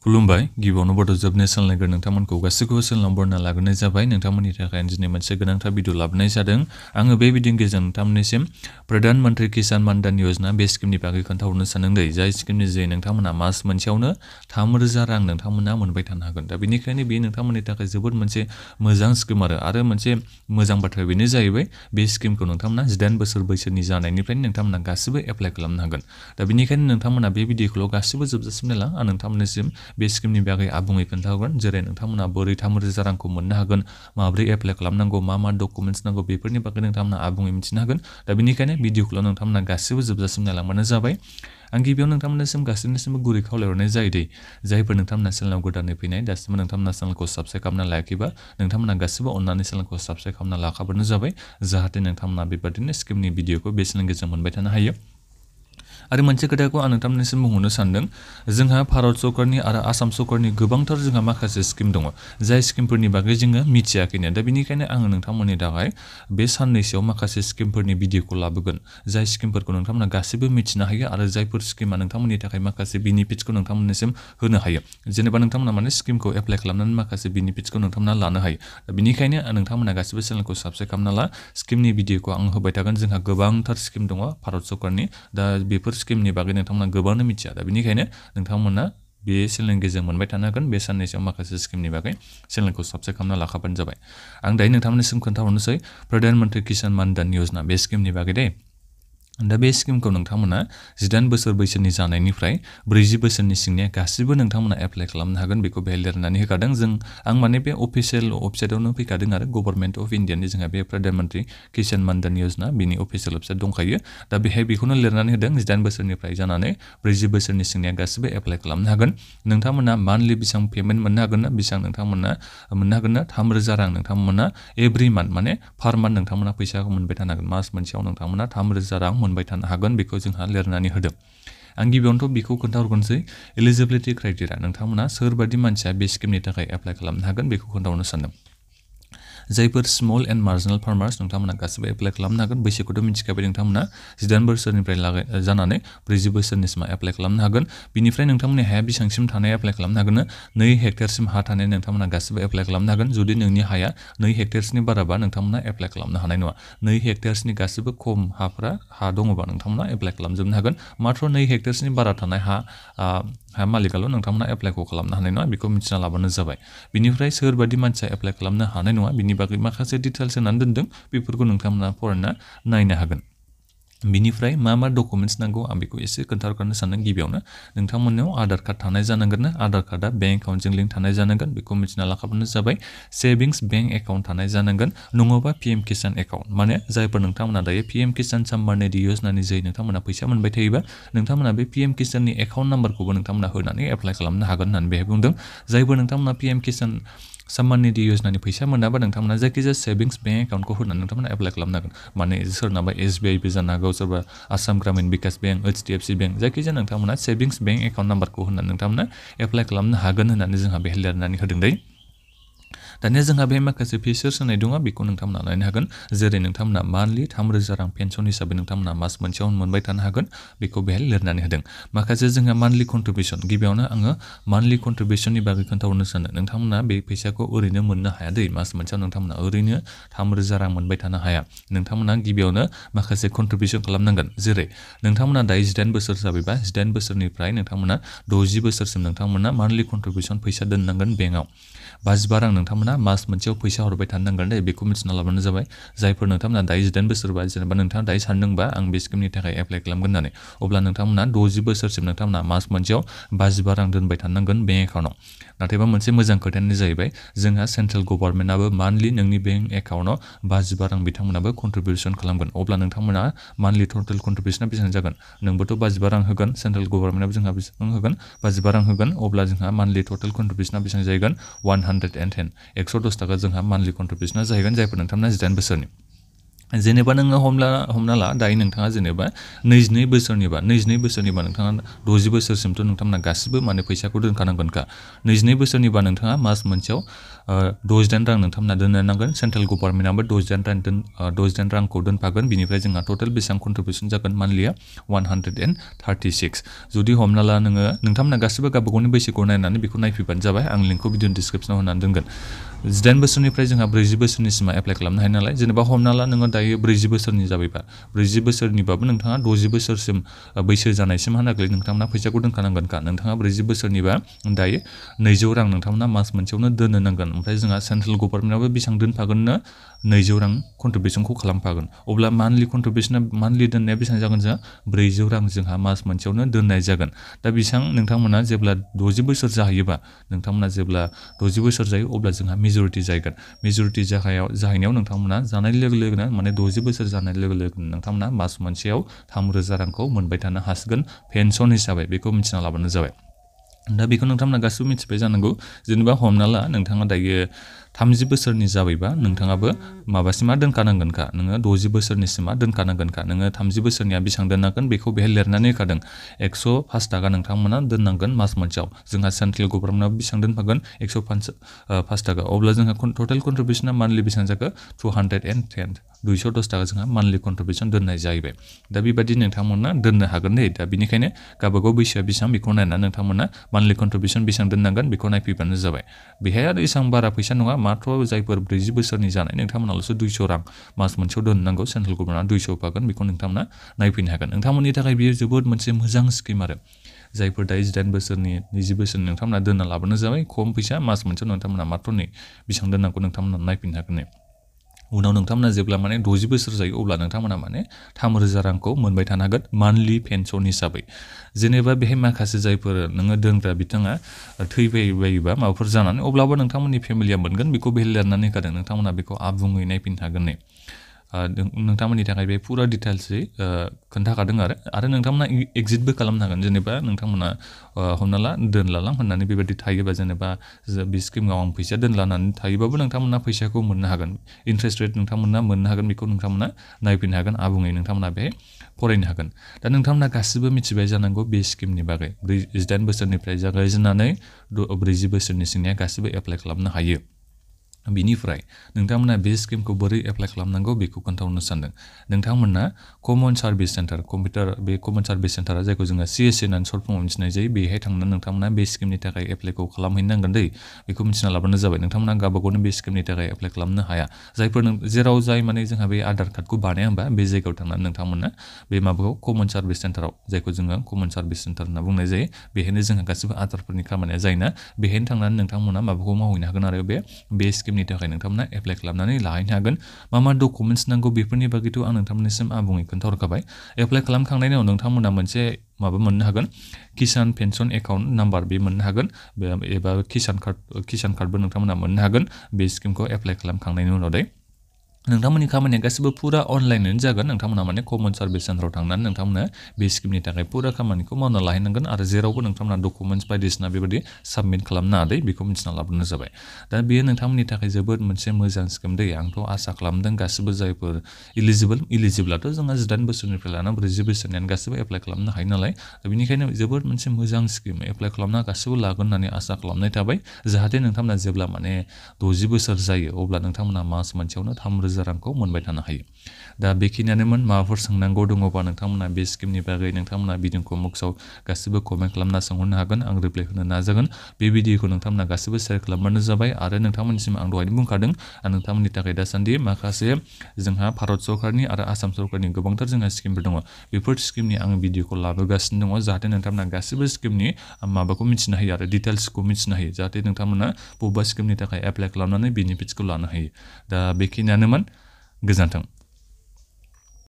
खुलुमबाय गिबियावनो बड'जब नेसनेल नोगोर नोंथांमोनखौ गासैखौबो सोलोंना बरना लाग्रोनाय जाबाय नोंथांमोननि थाखाय दिनै मोनसे गोनांथार भिडिअ लाबोनाय जादों आङो बे भिडिअनि गेजेरजों नोंथांमोननिसिम प्रधान मन्त्रि किसान मानधन योजना बे स्किमनि बागै खोन्थाहरनो सानदों जाय स्किमनि जे नोंथांमोना मास मोनसेयावनो 3,000 रां नोंथांमोना मोनबाय थानो हागोन दा बेनिखायनो बे नोंथांमोननि थाखाय जोबोद मोनसे मोजां स्किम आरो मोनसे मोजां बाथ्रा बेनो जाहैबाय बे स्किमखौ नोंथांमोना 18 बोसोर बैसोनि जानायनिफ्रायनो नोंथांमोना गासिबो एप्लाइ खालामनो हागोन दा बेनिखायनो नोंथांमोना बे भिडिअखौ गासिबो जोबजासिम नायलां आं नोंथांमोननिसिम बे स्किमनि बागै आबुङै खोन्थाहरगोन जेरै नोंथांमोना बोरै 3,000 रांखौ मोननो हागोन माबोरै एप्लाइ खालामनांगौ मा डकुमेन्ट्स नांगौ बेफोरनि बागै नोंथांमोना आबुङै मिथिनो हागोन दा बेनिखायनो भिडिअखौ नोंथांमोना गासिबो जोबजासिम नायलांबानो जाबाय आं गिबियाव नोंथांमोननिसिम गासिनिसिमबो गुरै खावलायहरनाय जायो जायफोर नोंथांमोना चेनेलाव गोदानै फैनाय दासिमबो नोंथांमोना चेनेलखौ साबस्क्राइब खालामना लायाखैबा नोंथांमोना गासिबो अननानै चेनेलखौ साबस्क्राइब खालामना लाखाबानो जाबाय जाहाथे नोंथांमोना बेबादिनो स्किमनि भिडिअखौ बे चेनेलनि गेजेरजों मोनबाय थानो हायो आरो मोनसे खोथाखौ आं नोंथांमोननिसिम बुंहरनो सानदों जोंहा भारत सरकारनि आरो आसाम सरकारनि गोबांथार जोंहा माखासे स्किम दङ जाय स्किमफोरनि बागै जोङो मिथियाखैनो दा बेनिखायनो आङो नोंथांमोननि थाखाय बे साननैसोआव माखासे स्किमफोरनि भिडिअखौ लाबोगोन जाय स्किमफोरखौ नोंथांमोना गासिबो मिथिनो हायो आरो जायफोर स्किमा नोंथांमोननि थाखाय माखासे बेनिफिट्सखौ नोंथांमोननिसिम होनो हायो जेनेबा नोंथांमोना माने स्किमखौ एप्लाइ खालामनानै माखासे बेनिफिट्सखौ नोंथांमोना लानो हायो दा बेनिखायनो नोंथांमोना गासिबो चेनेलखौ साबस्क्राइब खालामना ला स्किमनि भिडिअखौ आं होबाय थागोन जोंहा गोबांथार स्किम दङ भारत सरकारनि दा बेफोर स्किमनि बागै नोंथांमोना गोबांनो मिथिया दा बेनिखायनो नोंथांमोना बे चेनेलनि गेजेरजों मोनबाय थानो हागोन बे साननैसोआव माखासे स्किमनि बागै चेनेलखौ साबस्क्राइब खालामना लाखाबानो जाबाय आं दायो नोंथांमोननिसिम खोन्थाहरनोसै प्रधान मन्त्रि किसान मानधन योजना बे स्किमनि बागै दा बे स्किमखौ नोंथांमोना 18 बोसोर बैसोनि जानायनिफ्राय 40 बोसोरनि सिंनिया गासिबो नोंथांमोना एप्लाइ खालामनो हागोन बेखौ बेहाय लिरनानै होखादों आं माने बे अफिसियेल वेबसाइटआवनो फैखादों आरो गभर्नमेन्ट अफ इन्डियानि जोंहा बे प्रधान मन्त्रि किसान मानधन योजना बिनि अफिसियेल वेबसाइट दंखायो दा बेहाय बेखौनो लिरनानै होदों 18 बोसोरनिफ्राय जानानै 40 बोसोरनि सिंनिया गासिबो एप्लाइ खालामनो हागोन नोंथांमोना मान्थलि बेसेबां पेमेन्ट मोननो हागोन ना बेसेबां नोंथांमोना मोननो हागोन ना 3,000 रां नोंथांमोना एभ्रि मान्थ माने पार मान्थ नोंथांमोना फैसाखौ मोनबाय थानो हागोन मास मोनसेयाव नोंथांमोना 3,000 रां मोनबाय थानो हागोन बेखौ जोंहा लिरनानै होदों आं गिबियावनोथ' बेखौ खोन्थाहरगोनसै एलिजिबिलिटि क्राइटेरिया नोंथांमोना सोरबादि मानसिया बे स्किमनि थाखाय एप्लाइ खालामनो हागोन बेखौ खोन्थाहरनो सानदों जायफोर स्मल एन्ड मार्जिनेल फार्मार्स नोंथांमोना गासिबो एप्लाइ खालामनो हागोन बैसोखौथ' मिथिखाबाय नोंथांमोना 18 बोसोरनिफ्राय जानानै 40 बोसोरनिसिम एप्लाइ खालामनो हागोन बिनिफ्राय नोंथांमोननि हाया बेसेबांसिम थानाय एप्लाइ खालामनो हागोन 2 हेक्टरसिम हा थानाय नोंथांमोना गासिबो एप्लाइ खालामनो हागोन जुदि नोंनि हाया 2 हेक्टरसनि बाराबा नोंथांमोना एप्लाइ खालामनो हानाय नङा 2 हेक्टरसनि गासिबो खम हा दङबा नोंथांमोना एप्लाइ खालामजोबनो हागोन मात्र 2 हेक्टरसनि बारा थानाय हा मालिकाल' नोंथांमोना एप्लाइखौ खालामनो हानाय नङा बेखौ मिथिना लाबानो जाबाय बिनिफ्राय सोरबादि मानसिया एप्लाइ खालामनो हानाय नङा बिनि बागै माखासे डिटेल्स होनानै दोनदों बेफोरखौ नोंथांमोना फरायना नायनो हागोन बिनिफ्राय मा डकुमेन्ट्स नांगौ आं बेखौ एसे खोन्थाहरनो सानदों गिबियावनो नोंथांमोननाव आधार कार्ड थानाय जानांगोन ना आधार कार्डआ बेंक एकाउन्टजों लिंक थानाय जानांगोन बेखौ मिथिना लाखाबानो जाबाय सेभिंस बेंक एकाउन्ट थानाय जानांगोन नङाबा पिएम किसान एकाउन्ट माने जायफोर नोंथांमोना दायो पिएम किसान सम्मान निधि योजनानि जै नोंथांमोना फैसा मोनबाय थायोबा नोंथांमोना बे पिएम किसाननि एकाउन्ट नाम्बारखौबो नोंथांमोना होनानै एप्लाइ खालामनो हागोन होननानै बेहाय बुंदों जायफोर नोंथांमोना पिएम किसान सम्मान निधि योजनानि फैसा मोनाबा नोंथांमोना जायखिजाया सेभिंस बेंक एकाउन्टखौ होनानै नोंथांमोना एप्लाइ खालामनो हागोन माने सोरनाबा SBIबो जानो हागौ सोरबा आसाम ग्रामीण बिकास बेंक HDFC बेंक जायखिजाया नोंथांमोना सेभिंस बेंक एकाउन्ट नाम्बारखौ होनानै नोंथांमोना एप्लाइ खालामनो हागोन होननानै जोंहा बेहाय लिरनानै होदों दानिया जोंहा बे माखासे फिचार्स होनाय दङ बेखौ नोंथांमोना नायनो हागोन जेरै नोंथांमोना मान्थलि 3,000 रां पेन्सन हिसाबै नोंथांमोना मास मोनसेयावनो मोनबाय थानो हागोन बेखौ बेहाय लिरनानै होदों माखासे जोंहा मान्थलि कन्ट्रिबिउसन गिबियावनो आङो मान्थलि कन्ट्रिबिउसननि बागै खोन्थाहरनो सानो नोंथांमोना बे फैसाखौ ओरैनो मोननो हाया मास मोनसेयाव नोंथांमोना ओरैनो 3,000 रां मोनबाय थानो हाया नोंथांमोना गिबियावनो माखासे कन्ट्रिबिउसन खालामनांगोन जेरै नोंथांमोना दायो 18 बोसोर जाबायबा 18 बोसोरनिफ्राय नोंथांमोना 60 बोसोरसिम नोंथांमोना मान्थलि कन्ट्रिबिउसन फैसा दोननांगोन बेंकआव 55 रां नोंथांमोना मास मोनसेयाव फैसा हरबाय थानो नांगोन बेखौ मिथिना लाबानो जाबाय जायफोर नोंथांमोना दायो 18 बोसोरबा जेनेबा नोंथाङा दायो सानदोंबा आं बे स्किमनि थाखाय एप्लाइ खालामगोन होननानै अब्ला नोंथांमोना 60 बोसोरसिम नोंथांमोना मास मोनसेयाव 55 रां दोनबाय थानांगोन बेंक एकाउन्टआव नाथायबा मोनसे मोजां खोथायानो जाहैबाय जोंहा सेन्ट्रेल गभर्नमेन्टआबो मान्थलि नोंनि बेंक एकाउन्टआव 55 रां बिथांमोनाबो कन्ट्रिबिउसन खालामगोन अब्ला नोंथांमोना मान्थलि टटेल कन्ट्रिबिउसना बेसेबां जागोन नोंबोथ' 55 रां होगोन सेन्ट्रेल गभर्नमेन्टआबो जोंहा बेसेबां होगोन 55 रां होगोन अब्ला जोंहा मान्थलि टटेल कन्ट्रिबिउसना बेसेबां जाहैगोन 110 110 थाखा जोंहा मान्थलि कन्ट्रिबिउसना जाहैगोन जायफोर नोंथांमोना 18 बोसोरनि जेनेबा नोङो हमना ला दायो नोंथाङा जेनेबा 22 बोसोरनिबा नोंथाङा 60 बोसोरसिमथ' नोंथांमोना गासिबो माने फैसाखौ दोनखानांगोनखा 22 बोसोरनिबा नोंथाङा मास मोनसेयाव 68 रां नोंथांमोना दोननो नांगोन सेन्ट्रेल गभर्नमेन्टआबो 68 रांखौ दोनफागोन बिनिफ्राय जोंहा टटेल बेसेबां कन्ट्रिबिउसन जागोन मान्थलिया 136 जुदि हमना ला नोंथांमोना गासिबो गावबा गावनि बैसोखौ नायनानै बेखौ नायफैबानो जाबाय आं लिंकखौ भिडिअ डिसक्रिप्सनाव होनानै दोनगोन 18 बोसोरनिफ्राय जोंहा 40 बोसोरनिसिमा एप्लाइ खालामनो हायो नालाय जेनेबा हमना ला नोङो दायो 40 बोसोरनि जाबायबा 40 बोसोरनिबाबो नोंथाङा 60 बोसोरसिम बैसो जानायसिमहालागै नोंथांमोना फैसाखौ दोनखानांगोनखा नोंथाङा 40 बोसोरनिबा दायो 200 रां नोंथांमोना मास मोनसेयावनो दोननो नांगोन ओमफ्राय जोंहा सेन्ट्रेल गभर्नमेन्टआबो बेसेबां दोनफागोननो 200 रां कन्ट्रिबिउसनखौ खालामफागोन अब्ला मान्थलि दोननाया बेसेबां जागोन जोंहा 400 रां जोंहा मास मोनसेयावनो दोननाय जागोन दा बेसेबां नोंथांमोना जेब्ला 60 बोसोर जाहैयोबा नोंथांमोना जेब्ला 60 बोसोर जायो अब्ला जोंहा मेजरिटि जाहैगोन मेजरिटि जाहैनायाव नोंथांमोना जानाय लोगो लोगोनो माने 60 बोसोर जानाय लोगो लोगोनो नोंथांमोना मास मोनसेयाव 3,000 रांखौ मोनबाय थानो हासिगोन पेन्सन हिसाबै बेखौ मिथिना लाबानो जाबाय दा बेखौ नोंथांमोना गासिबो मिथिबाय जानांगौ जेनेबा हमना ला नोंथाङा दायो 30 बोसोरनि जाबायबा नोंथाङाबो माबासिमा दोनखानांगोनखा नोङो 60 बोसोरनिसिमा दोनखानांगोनखा नोङो 30 बोसोरनिया बेसेबां दोननांगोन बेखौ बेहाय लिरनानै होखादों 105 थाखा नोंथांमोना दोननांगोन मास मोनसेयाव जोंहा सेन्ट्रेल गभर्नमेन्टआबो बेसेबां दोनफागोन 105 थाखा अब्ला जोंहा टटेल कन्ट्रिबिउसना मान्थलि बेसेबां जाखो 210 210 थाखा जोंहा मान्थलि कन्ट्रिबिउसन दोननाय जाहैबाय दा बेबायदि नोंथांमोना दोननो हागोन दे दा बेनिखायनो गावबागाव बैसोआ बेसेबां बेखौ नायनानै नोंथांमोना मान्थलि कन्ट्रिबिउसन बेसेबां दोननांगोन बेखौ नायफैबानो जाबाय बेहाय आरो एसेबां बारा फैसा नङा मात्र जायफोर 40 बोसोरनि जानाय नोंथांमोनाल'सो 200 रां मास मोनसेयाव दोननांगौ सेन्ट्रेल गभर्नमेन्टआ 200 होफागोन बेखौ नोंथांमोना नायफैनो हागोन नोंथांमोननि थाखाय बेयो जोबोद मोनसे मोजां स्किम आरो जायफोर दायो 18 बोसोरनि 20 बोसोरनि नोंथांमोना दोनना लाबोनो जाबाय खम फैसा मास मोनसेयाव नोंथांमोना मात्र बेसेबां दोननांगौ नोंथांमोना नायफैनो हागोन उनाव नोंथांमोना जेब्ला माने 60 बोसोर जायो अब्ला नोंथांमोना माने 3,000 रांखौ मोनबाय थानो हागोन मान्थलि पेन्सन हिसाबै जेनेबा बेहाय माखासे जायफोर नोङो दोनग्रा बिथाङा थैबायोबा माबाफोर जानानै अब्लाबो नोंथांमोननि फेमिलिया मोनगोन बेखौ बेहाय लिरनानै होखादों नोंथांमोना बेखौ आबुङै नायफिननो हागोन नोंथांमोननि थाखाय बे फुरा डिटेल्सै खोन्थाखादों आरो नोंथांमोना एग्जिटबो खालामनो हागोन जेनेबा नोंथांमोना हमना ला दोनलालां होननानै बेबायदि थायोबा जेनेबा बे स्किमाव आं फैसा दोनला होननानै थायोबाबो नोंथांमोना फैसाखौ मोननो हागोन इन्ट्रेस्ट रेट नोंथांमोना मोननो हागोन बेखौ नोंथांमोना नायफैनो हागोन आबुङै नोंथांमोना बेहाय फरायनो हागोन दा नोंथांमोना गासिबो मिथिबाय जानांगौ बे स्किमनि बागै 18 बोसोरनिफ्राय जागायजेननानै 40 बोसोरनि सिंनिया गासिबो एप्लाइ खालामनो हायो बिनिफ्राय नोंथांमोना बे स्किमखौ बोरै एप्लाइ खालामनांगौ बेखौ खोन्थाहरनो सानदों नोंथांमोना कमन सार्भिस सेन्टार बे कमन सार्भिस सेन्टारा जायखौ जोङो CSC होननानै सर्ट फर्मआव मिथिनाय जायो बेहाय थांनानै नोंथांमोना बे स्किमनि थाखाय एप्लाइखौ खालामहैनांगोन बेखौ मिथिना लाबानो जाबाय नोंथांमोना गावबा गावनो बे स्किमनि थाखाय एप्लाइ खालामनो हाया जेराव जाय माने जोंहा बे आधार कार्डखौ बानाया होनबा बे जायगायाव थांनानै नोंथांमोना बे माबाखौ कमन सार्भिस सेन्टाराव जायखौ जोङो कमन सार्भिस सेन्टार होनना बुंनाय जायो बेहायनो जोंहा गासिबो आधारफोरनि खामानिया जायोना बेहायनो थांनानै नोंथांमोना माबाखौ मावहैनो हागोन आरो बे स्किमनि थाखाय नोंथांमोना एप्लाइ खालामनानै लाहैनो हागोन मा डकुमेन्ट्स नांगौ बेफोरनि बागैथ' आं नोंथांमोननिसिम आबुङै खोन्थाहरखाबाय एप्लाइ खालामखांनायनि उनाव नोंथांमोना मोनसे माबा मोननो हागोन किसान पेन्सन एकाउन्ट नाम्बार बे मोननो हागोन एबा किसान कार्डबो नोंथांमोना मोननो हागोन बे स्किमखौ एप्लाइ खालामखांनायनि उनाव नोंथांमोननि खामानिया गासिबो फुरा अनलाइनैनो जागोन नोंथांमोना माने कमन सार्भिस सेन्टाराव थांनानै नोंथांमोना बे स्किमनि थाखाय फुरा खामानिखौ मावना लाहैनांगोन आरो जेरावबो नोंथांमोना डकुमेन्ट्स बायदिसिना बेबायदि साबमिट खालामनो हादै बेखौ मिथिना लाबोनो जाबाय दा बेयो नोंथांमोननि थाखाय जोबोद मोनसे मोजां स्किम आंथ' आसा खालामदों गासिबो जायफोर इलिजिबोलाथ' जोंहा 18 बोसोरनिफ्राय लाना 40 बोसोरनियानो गासिबो एप्लाइ खालामनो हायो नालाय दा बेनिखायनो जोबोद मोनसे मोजां स्किम एप्लाइ खालामना गासिबो लागोन होननानै आसा खालामनाय थाबाय जाहाथे नोंथांमोना जेब्ला माने 60 बोसोर जायो अब्ला नोंथांमोना मास मोनसेयावनो 3,000 रांखौ मोनबाय थानो हायो दा बेखिनियानोमोन माबाफोर सोंनांगौ दङबा नोंथांमोना बे स्किमनि बागै नोंथांमोना भिडिअखौ मुक्सआव गासिबो कमेन्ट खालामना सोंहरनो हागोन आं रिप्लाइ होनो नाजागोन बे भिडिअखौ नोंथांमोना गासिबो शेयार खालामबानो जाबाय आरो नोंथांमोननिसिम आं दहायनो बुंखादों नोंथांमोननि थाखाय दासान्दि माखासे जोंहा भारत सरकारनि आरो आसाम सरकारनि गोबांथार जोंहा स्किमफोर दङ बेफोर स्किमनि आङो भिडिअखौ लाबोगासिनो दङ जाहाथे नोंथांमोना गासिबो स्किमनि माबाखौ मिथिनो हायो आरो डिटेल्सखौ मिथिनो हायो जाहाथे नोंथांमोना बबेबा स्किमनि थाखाय एप्लाइ खालामनानै बेनिफिट्सखौ लानो हायो दा बेखिनियानोमोन गोजोन्थों